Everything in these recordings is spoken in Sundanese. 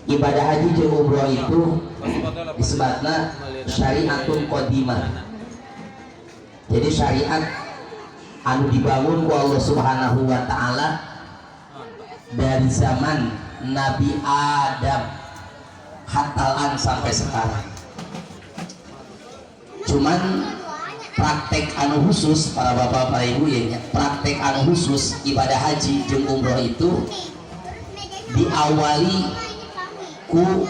Ibadah haji jeung umroh itu disebutna syariatun qadimah. Jadi syariat anu dibangun ku Allah Subhanahu wa Ta'ala dari zaman Nabi Adam hatta al-an, sampai sekarang. Cuman praktek anu khusus, para bapak, para ibu ya nya, praktek anu khusus ibadah haji jeung umroh itu diawali ku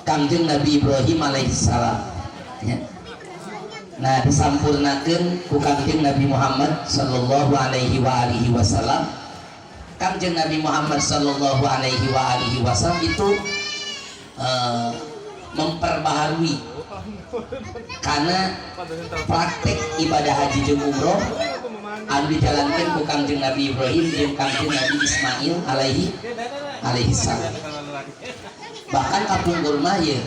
Kangjeng Nabi Ibrahim alaihissalam ya. Nah, disampurnakan ku Kangjeng Nabi Muhammad sallallahu alaihi wa alihi wasallam. Kangjeng Nabi Muhammad sallallahu alaihi wa alihi wasallam itu memperbaharui karena praktek ibadah haji jeung umroh anu dijalankan ku Kangjeng Nabi Ibrahim jeung Kangjeng Nabi Ismail alaihi alaihi salam. Bahkan kapungkur mah ya,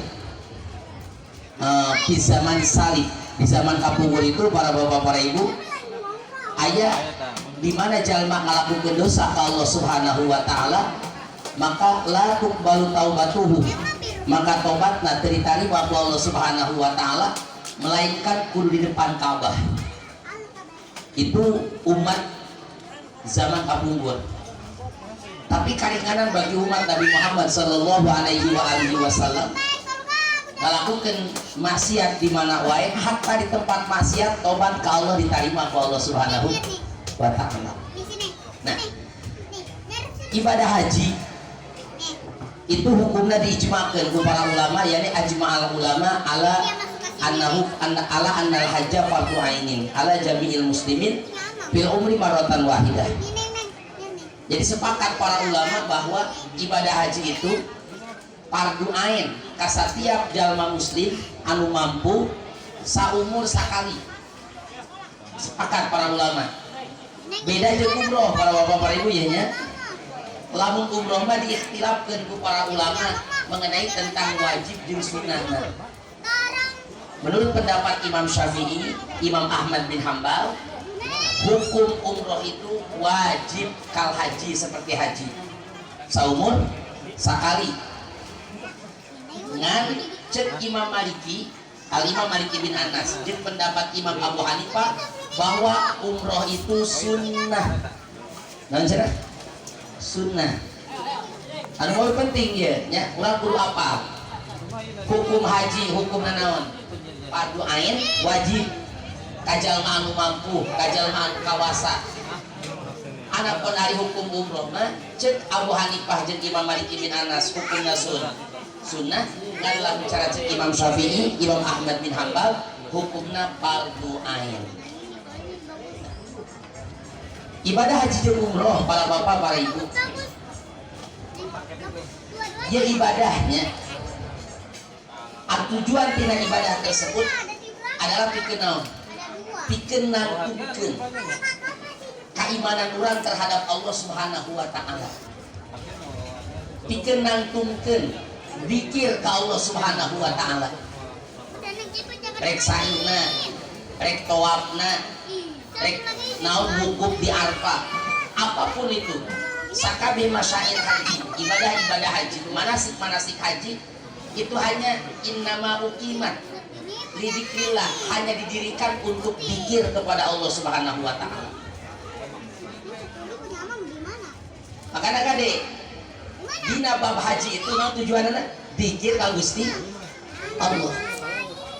di zaman salib, di zaman kapungkur itu, para bapak, para ibu, aya di mana jalma ngalakukeun dosa ke Allah Subhanahu wa Taala, maka la tuqbalu taubatuhu, maka tobatna teu ditarima ku Allah Subhanahu wa Taala, melainkan kudu di depan Ka'bah. Itu umat zaman kapungkur. Tapi karinganan bagi umat Nabi Muhammad sallallahu alaihi wa alihi wasallam, melakukan maksiat di mana wae, hatta di tempat maksiat, tobat ke Allah diterima ku Allah Subhanahu wa Taala. Nah, ibadah haji itu hukumnya diijmakan ku para ulama, yakni ajma'al ulama ala annahu anna ala annal hajja fardu ainin ala jami'il muslimin fil umri marratan wahidah. Jadi sepakat para ulama bahwa ibadah haji itu fardu ain ka setiap jalma muslim anu mampu, saumur sakali. Sepakat para ulama. Beda jeung umroh, para bapak, para ibu ya nya. Lamun umroh mah diikhtilafkeun ku para ulama mengenai tentang wajib jeung sunnahna. Menurut pendapat Imam Syafi'i, Imam Ahmad bin Hambal, hukum umroh itu wajib kal haji, seperti haji, saumur sakali. Ngan cek Imam Maliki, Al Imam Maliki bin Anas, jeung pendapat Imam Abu Hanifah bahwa umroh itu sunnah. Naon cenah? Sunnah. Anu mau penting ya nya, urang kudu apa? Hukum haji hukum naon? Fardu ain, wajib ka jalma anu mampu, ka jalma anu kawasa. Anapun ari hukum umroh mah, cek Abu Hanifah jeung Imam Malik bin Anas hukumna sunnah. Ngan lamun cara cek Imam Syafi'i, Imam Ahmad bin Hambal, hukumna fardu ain. Ibadah haji jeung umroh, para bapak, para ibu ya, ibadahnya, tujuan tina ibadah tersebut adalah pikeun naon? Pikeun nangtungkeun keimanan urang terhadap Allah Subhanahu wa Taala, pikeun nangtungkeun dikir ka Allah Subhanahu wa Taala. Rek saina, rek tawafna, rek naon, wukuf di Arfah, apapun itu, sakabeh masyair haji, ibadah-ibadah haji, manasik-manasik haji itu hanya innama uqimat lidzikrillah, hanya didirikan untuk dikir kepada Allah Subhanahu wa Taala. Makanya kade, dina bab haji itu naon tujuanna? Dikir ka Gusti Allah.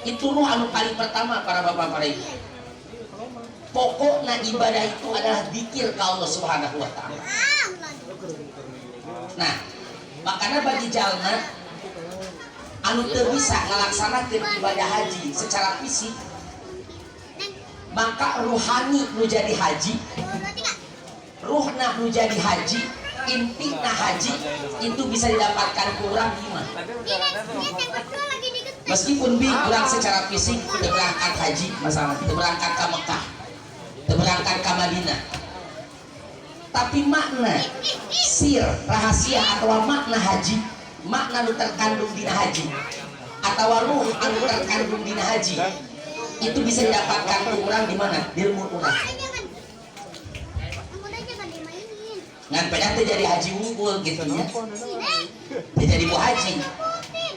Itu ruh anu paling pertama, para bapak, para ibu. Pokoknya ibadah itu adalah dikir ke Allah Subhanahu wa Taala. Nah, makanya bagi jalma anu teu bisa ngalaksanakeun ibadah haji secara fisik, maka ruhani nu jadi haji, ruhna nu jadi haji, intina haji itu bisa didapatkan kurang lima. Meskipun bi kurang secara fisik teu berangkat haji, masalah teu berangkat ke Mekah, teu berangkat ke Madinah, tapi makna sir rahasia atau makna haji, makna nu terkandung dina haji atau ruh anu terkandung dina haji itu bisa didapatkan kurang di mana? Di lembur urang. Ngan pedah teh jadi haji wungkul gitu nya, teh jadi bu haji.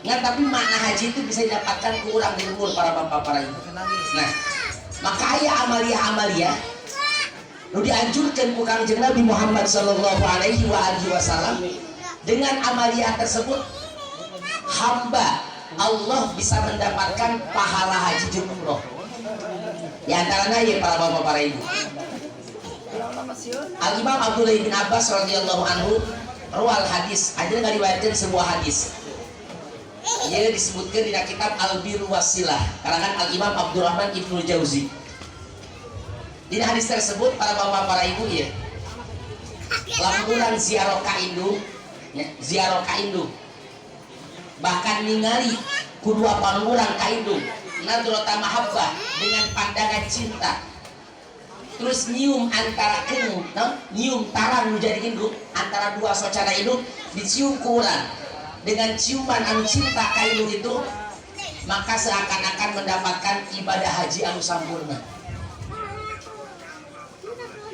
Ngan tapi makna haji itu bisa didapatkan ku urang di lembur, para bapak, para ibu. Nah, maka aya amalia-amalia nu dianjurkan ku Kangjeng Nabi Muhammad sallallahu alaihi wa alihi wasallam. Dengan amalia tersebut, hamba Allah bisa mendapatkan pahala haji jeung umroh. Di antaranya ya, para bapak, para ibu, Al Imam Abdullah bin Abbas radhiyallahu anhu rawal hadis aja, ngariwayatkeun sebuah hadis. Ia disebutkan di kitab Al-Bir Wasilah karangan Al Imam Abdurrahman Ibnu Jauzi. Di hadis tersebut, para bapak, para ibu, ya, lamun urang ziarah ka indung ya, ziarah ka indung, bahkan ningali ku dua panon urang ka indung, nadrata mahabbah, dengan pandangan cinta, terus nyium antara keung no? Nyium tarang nu jadi induk, antara dua socana induk dicium ku urang dengan ciuman anu cinta ka induk itu, maka seakan-akan mendapatkan ibadah haji anu sampurna.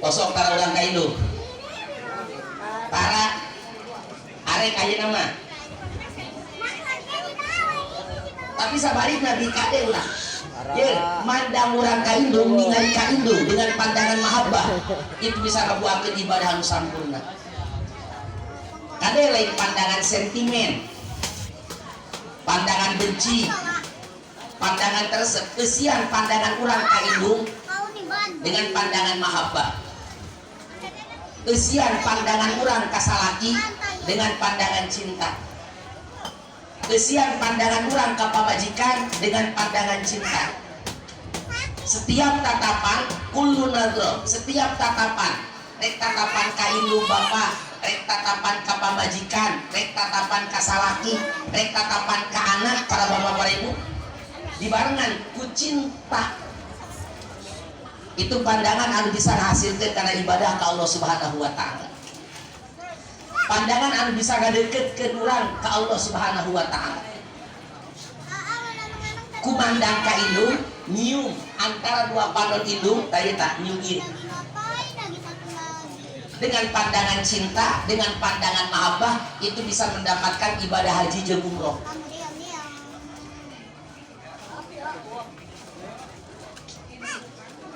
Kosong tara urang ka induk, tara arek ayeuna mah. Tapi sabalikna di kade ulah. Ya, mandang urang ka indung, ningali ka indung dengan pandangan mahabbah, itu bisa ngabuakeun ibadah anu sampurna. Kade lain pandangan sentimen, pandangan benci, pandangan tersep, kesian pandangan urang ka indung dengan pandangan mahabbah. Kesian pandangan urang ka salaki dengan pandangan cinta. Kesian pandangan urang ka pamajikan dengan pandangan cinta. Setiap tatapan, kullu nadro, setiap tatapan, rek tatapan ka indung bapak, rek tatapan ka pamajikan, rek tatapan ka salaki, rek tatapan ka anak, para bapak, para ibu, dibarengan ku cinta, itu pandangan anu bisa ngahasilkeun karena ibadah ke Allah Subhanahu wa Ta'ala, pandangan anu bisa ngadeketkeun urang ke Allah Subhanahu wa Ta'ala. Kumandang ka indung, nyium antara dua panon indung tadi, tak nyium ieu dengan pandangan cinta, dengan pandangan mahabbah, itu bisa mendapatkan ibadah haji jeung umroh.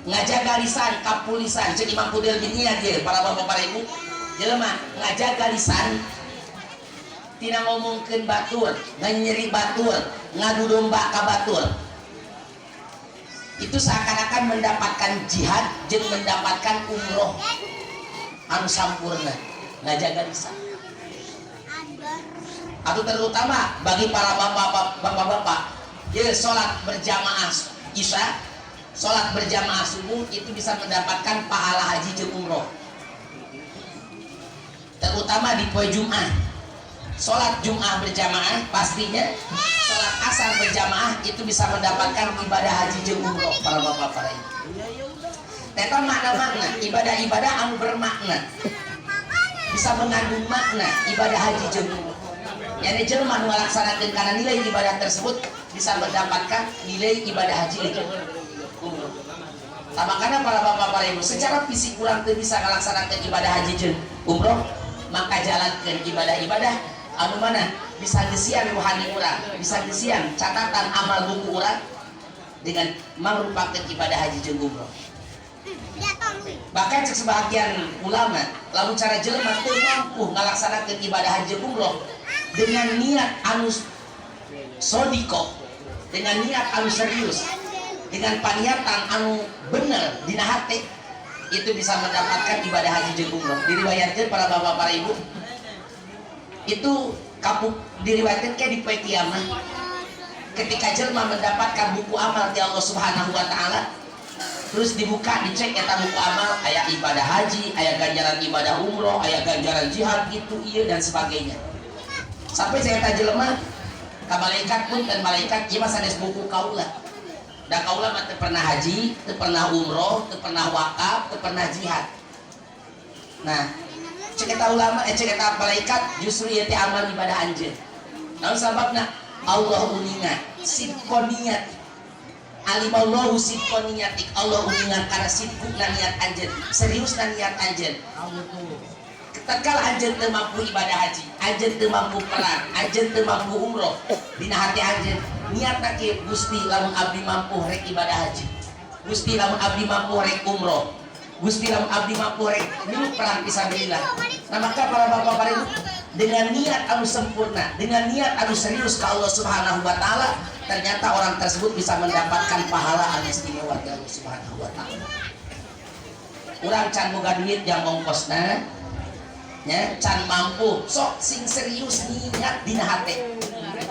Ngajaga lisan kapulisan, cek Imam Fudail bin Iyad ya, para bapak, para ibu, jelema ngajaga lisan tina ngomongkeun batur, nganyeri batur, ngadu domba ka batur, itu seakan-akan mendapatkan jihad jeung mendapatkan umroh anu sampurna. Ngajaga lisan atau terutama bagi para bapak-bapak ya, sholat berjamaah isya, sholat berjamaah subuh, itu bisa mendapatkan pahala haji jeung umroh. Terutama di poe Jumat, sholat Jumat berjamaah, pastinya sholat asar berjamaah, itu bisa mendapatkan ibadah haji jeung umroh, para bapak, para ibu. Eta makna-makna ibadah-ibadah anu bermakna, bisa mengandung makna ibadah haji jeung umroh. Yani jelema nu ngalaksanakeun kana nilai ibadah tersebut bisa mendapatkan nilai ibadah haji jeung umroh. Nah, makanya para bapak, para ibu, secara fisik kurang teu bisa ngalaksanakeun ibadah haji jeung umroh, maka jalankan ibadah-ibadah anu mana bisa ngeusian rohani urang, bisa ngeusian catatan amal buku urang dengan merupakan ibadah haji jeung umroh. Bahkan cek sebagian ulama, lalu cara jelema teu mampu ngalaksanakeun ibadah haji umroh, dengan niat anu sodiko, dengan niat anu serius, dengan paniatan anu bener dina hate, itu bisa mendapatkan ibadah haji jeung umroh. Diriwayatkan, para bapak, para ibu, itu kapuk diriwayatkan kayak di poe kiamat ketika jelma mendapatkan buku amal di Allah Subhanahu wa Taala, terus dibuka, dicek eta buku amal, aya ibadah haji, aya ganjaran ibadah umroh, aya ganjaran jihad, itu iya dan sebagainya, sampai saya eta jelema ka malaikat pun dan malaikat, ieu mah sanes buku kaula, da kaula mah teu pernah haji, teu pernah umroh, teu pernah wakaf, teu pernah jihad. Nah, cek eta ulama, eh, cek eta malaikat, justru ieu teh amal ibadah anjeun. Naon sababna? Allah uninga sidqo niat, alimallahu sidqo niatik, Allah uninga karena sidquna niat anjeun, seriusna niat anjeun. Tatkala anjeun teu mampu ibadah haji, anjeun teu mampu perang, anjeun teu mampu umroh, dina hati anjeun niatna kieu, "Gusti, lamun abdi mampu rek ibadah haji. Gusti, lamun abdi mampu rek umroh. Gusti, lamun abdi mampu rek milu perang fisabilillah." Nah, maka para bapak, para ibu, dengan niat anu sempurna, dengan niat anu serius ke Allah Subhanahu wa Taala, ternyata orang tersebut bisa mendapatkan pahala anu istimewa dari Allah Subhanahu wa Taala. Urang can boga duit yang ongkosna nya, can mampu, sok sing serius niat dina hate,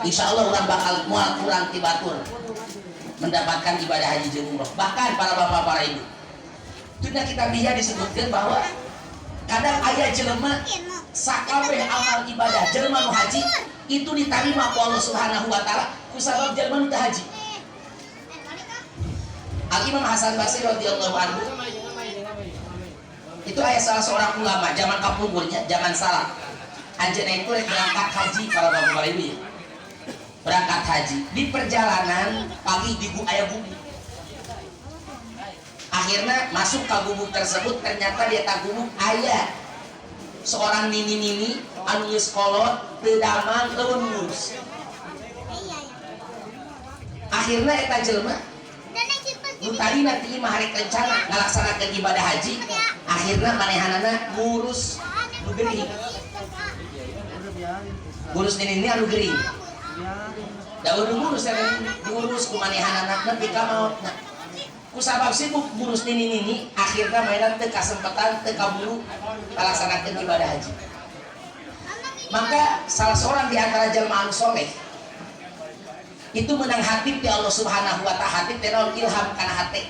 insya Allah urang bakal moal kurang ti batur mendapatkan ibadah haji jeung umroh. Bahkan para bapak, para ibu, dina kitab Ihya disebutkan bahwa kadang aya jelema sakabeh amal ibadah jelema nu haji itu diterima ku Allah Subhanahu wa Taala kusabab jelema nu teu haji. Al Imam Hasan Basri radhiyallahu anhu itu aya salah seorang ulama zaman kapungkurnya, zaman salaf. Anjeunna itu rek berangkat haji, para bapak, para ibu ya. Berangkat haji, di perjalanan pagi di aya gubuk. Akhirnya masuk ke gubuk tersebut, ternyata di eta gubuk aya seorang nini-nini anu geus kolot, teu damang, leuweung. Akhirnya eta jelema nu tadina ti imah rek rencana ngalaksanakeun ibadah haji, akhirnya manehanana ngurus nu gering, ngurus nini anu gering. Da udah ngurus ya, diurus ku manehanana nepi ka maotna. Ku sabab sibuk ngurus nini-nini, akhirnya mainan teu kasempatan, teu kaburu ngalaksanakeun ibadah haji. Maka salah seorang di antara jelma anu soleh itu menang hatib di Allah Subhanahu wa Ta'ala. Hatib teh naon? Ilham kana hate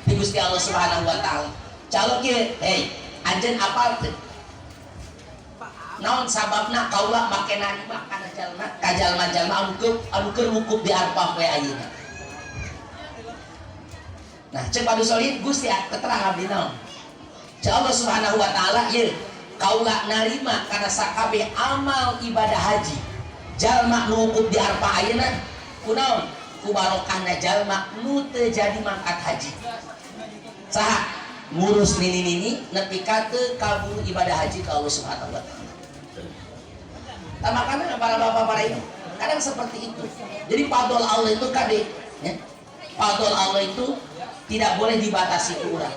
di Gusti Allah Subhanahu wa Ta'ala. Calon kieu, "Hei anjeun, apal teu naon sababna kaula make narima kana jalma ka jalma-jalma anu keur wukuf di Arfah poe ayeuna?" Nah, cek Padu Solid, "Gusti, keterang abdi naon?" Cek Allah Subhanahu wa Ta'ala, "Ieu kaula narima kana sakabeh amal ibadah haji jalma nu wukuf di Arfah ayeuna. Kunaon? Ku barokahna jalma nu teu jadi mangkat haji. Saha? Ngurus nini-nini nepi ka teu kaburu ibadah haji ka Allah Subhanahu wa Ta'ala." Nah, makanya para bapak, para ibu, kadang seperti itu. Jadi fadol Allah itu kade ya. Fadol Allah itu tidak boleh dibatasi ke orang.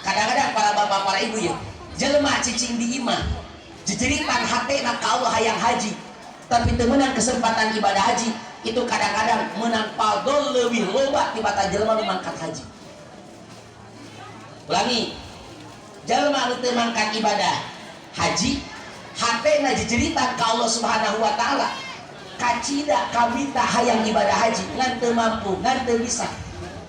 Kadang-kadang para bapak, para ibu ya, jelema cicing di imah, jejeritan hatena ka Allah hayang haji, tapi teu meunang kesempatan ibadah haji, itu kadang-kadang menang fadol lebih loba tibatan jelema nu mangkat haji. Ulangi, jelema nu teu mangkat ibadah haji, hatena jejeritan ka Allah Subhanahu wa Taala, kacida kabita hayang ibadah haji ngan teu mampu, ngan teu bisa,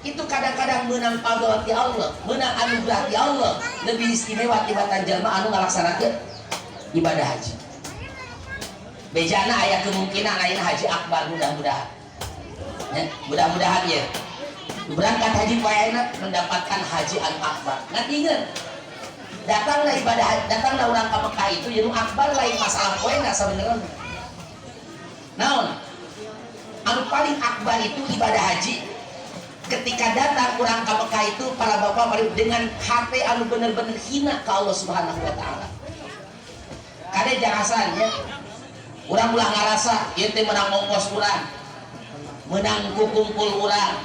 itu kadang-kadang menang fadl ti Allah, menang anugerah ti Allah lebih istimewa tibatan jalma anu ngalaksanakeun ibadah haji. Bejana aya kemungkinan ayeuna haji akbar, mudah-mudahan ya, mudah-mudahan ya berangkat haji poe ayeuna mendapatkan haji anu akbar. Ngan inget, datanglah ibadah, datanglah orang ke Mekah itu jadi akbar lain masalah poena sebenarnya. Naon anu paling akbar itu ibadah haji. Ketika datang orang ke Mekah itu, para bapak, para ibu, dengan hati anu bener-bener hina ke Allah Subhanahu wa Taala. Kade jangan ya, urang ulah ngarasa ieu teh menang ongkos urang, menang ku kumpul urang,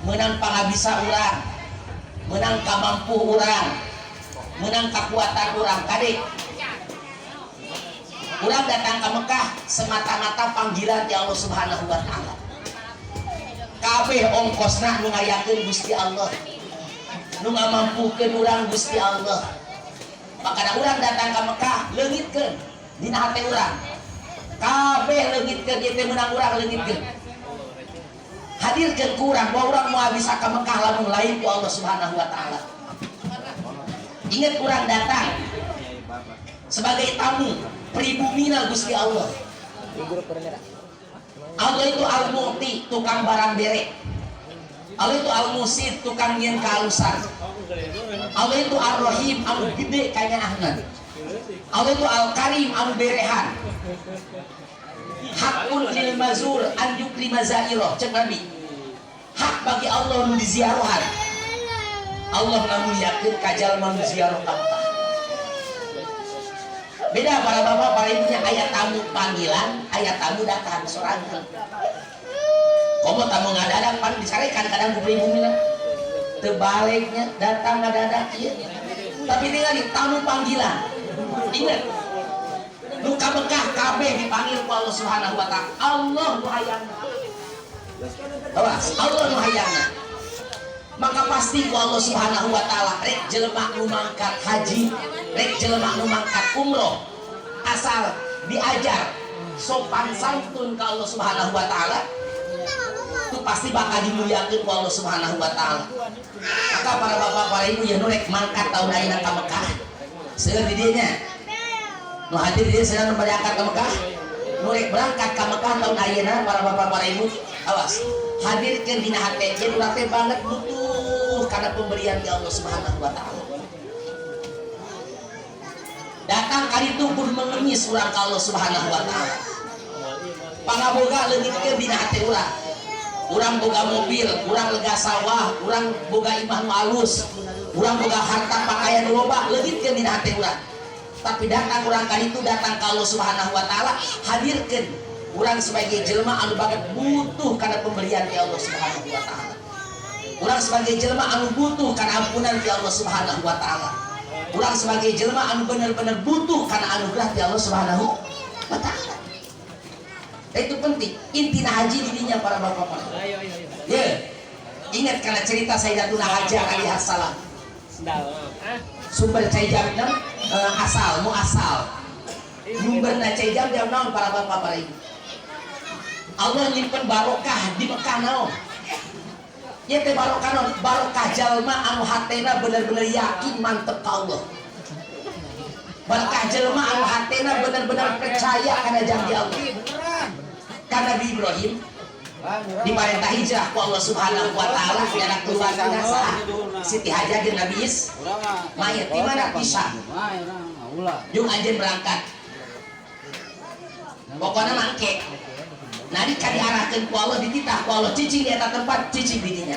menang pangabisa urang, menang kamampu urang, menang kekuatan urang. Kade, urang datang ke Mekah semata-mata panggilan ti Allah Subhanahu wa Taala. Kabeh ongkosna nu ngayakeun Gusti Allah, nu ngamampukeun urang Gusti Allah. Makana urang datang ke Mekah, leungitkeun dina hate urang kabeh, leungitkeun ieu teh meunang urang. Leungitkeun, hadirkeun ku urang bahwa urang moal bisa ke Mekah lamun lain ku Allah Subhanahu wa Taala. Ingat, urang datang sebagai tamu pribumina Gusti Allah. Allah itu Al-Mu'ti, tukang barang bere. Allah itu Al-Musid, tukang nyieun kehalusan. Allah itu Ar-Rahim, anu gede kanyaahna. Allah itu Al-Karim, anu berehan. Haqqun lil mazur an yukrima zairah, cek Nabi, hak bagi Allah nu diziarahan, Allah ngamuliakeun ka jalma nu ziarah ka Mekah. Beda, para bapak, para ibunya, aya tamu panggilan, aya tamu datang sorangan. Komo tamu ngadadak pan disarekan kadang ku pribumina. Tebaliknya datang ngadadak ieu. Tapi tinggal tamu panggilan. Ingat, nu ka Mekah kabeh dipanggil ku Allah Subhanahu wa Taala. Allah nu hayangna. Awas, Allah nu hayangna. Maka pasti ku Allah Subhanahu wa Taala, rek jelema nu mangkat haji, rek jelema nu mangkat umroh, asal diajar sopan santun ke Allah Subhanahu wa Taala, itu pasti bakal dimuliakan ku Allah Subhanahu wa Taala. Maka para bapak, para ibu yang nu rek mangkat tahun ayeuna ka Mekah, seueur di dieu nya. Nu hadir di dieu seueur nu bade angkat ka Mekah, nu rek berangkat ka Mekah tahun ayeuna, para bapak, para ibu, awas, hadirkeun dina hate ieu urang teh banget butuh karena pemberian di Allah Subhanahu wa Taala. Datang kali itu kudu mengemis urang ka Allah Subhanahu wa Taala. Pangaboga leungitkeun dina hate urang. Urang boga mobil, urang lega sawah, urang boga imah nu alus, urang boga harta pakaian nu loba, leungitkeun dina hate urang. Tapi datang urang kali itu, datang ka Allah Subhanahu wa Taala, hadirkeun urang sebagai jelma anu banget butuh karena pemberian ti Allah Subhanahu wa Taala. Urang sebagai jelma anu butuh karena ampunan ti Allah Subhanahu wa Taala. Urang sebagai jelma anu bener-bener butuh karena anugerah ti Allah Subhanahu wa Taala. Itu penting. Intina haji didinya, para bapak para. Ya. Ingat karena cerita Sayyidatuna Hajar alaihi salam. Sumber cai jam asal mu asal. Sumberna cai jam jam naon, para bapak, para ibu? Allah nyimpen barokah di Mekah naon? Ya teh barokah naon? Barokah jalma anu hatena bener-bener yakin mantep ka Allah. Barokah jelma anu hatena bener-bener percaya karena janji Allah. Karena Nabi Ibrahim diperintah hijrah ku Allah Subhanahu wa Taala dan keluargana saha? Siti Hajar jeung Nabi Ismail. Di mana? Di Syam. Jeung anjeun berangkat. Pokoknya mangke. Nalika diarahkeun ku Allah, dititah ku Allah cicing di eta tempat, cicing di dinya.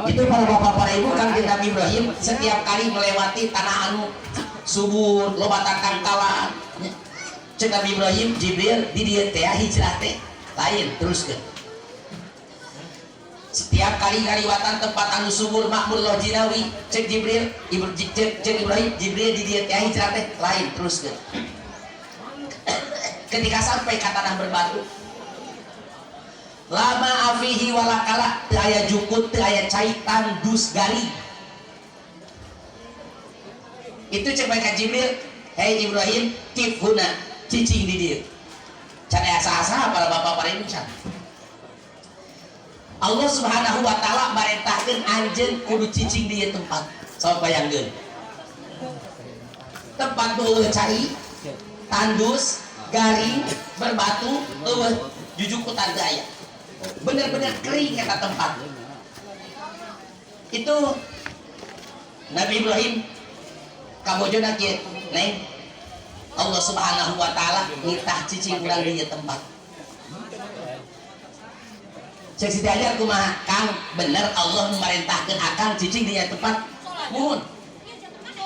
Itu para bapak, para ibu kan, Nabi Ibrahim setiap kali melewati tanah anu subur, loba tatangkalan. Cek Nabi Ibrahim, "Jibril, di dieu teh hijrah teh?" "Lain, teruskeun." Setiap kali ngaliwatan tempat anu subur, makmur, loh jinawi, cek Jibril, cek, cek Ibrahim, "Jibril, di dieu teh hijrah teh?" "Lain, teruskeun." Ketika sampai ke tanah berbatu, la ma'a fihi wala kala, teu aya jukut, teu aya cai, tandus garing. Itu cek mereka Jibril, "Hei Ibrahim, qif huna, cicing di dieu." Can aya asa-asa, para bapak, para ibu, can. Allah Subhanahu wa Taala marentahkeun anjeun kudu cicing di ieu tempat. Sok bayangkeun. Tempat nu euweuh cai, tandus, garing, berbatu, euweuh jujukutan teu aya. Bener-bener kering eta tempat. Itu Nabi Ibrahim ka bojona kieu, "Neng, Allah Subhanahu wa Taala nitah cicing urang di ieu tempat." Cek Siti Hajar, "Kumaha, Kang, bener Allah memerintahkeun akang cicing di ieu tempat?" "Muhun."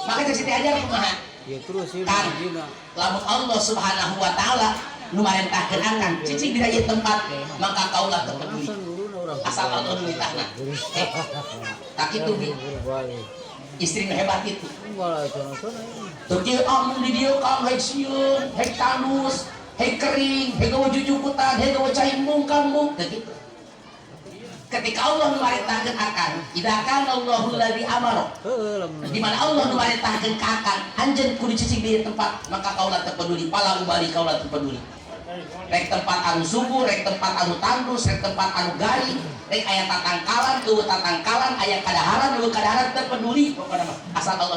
Maka cek Siti Hajar kumaha? Ya terus sih. "Kang, lamun Allah Subhanahu wa Taala nu marentahkeun akang cicing di ieu tempat, maka kaula teu peduli. Asal Allah nu nitahna." Eh, tak itu bi istri nu hebat itu. Tuh kieu amun di dieu, Kang, hek sieun, hek tandus, hek kering, hek gawe jujukutan, hek gawe cai embung kambung, teu kitu. Ketika Allah memerintahkan akang, idza kana Allahu alladzi amara, di mana Allah memerintahkan ka akang, anjeun kudu cicing di tempat, maka kaula teu peduli, fala ubali, kaula teu peduli. Rek tempat anu subur, rek tempat anu tandus, rek tempat anu garing, rek aya tatangkalan, euweuh tatangkalan, aya kadaharan, euweuh kadaharan, teu peduli pokona mah. Asal Allah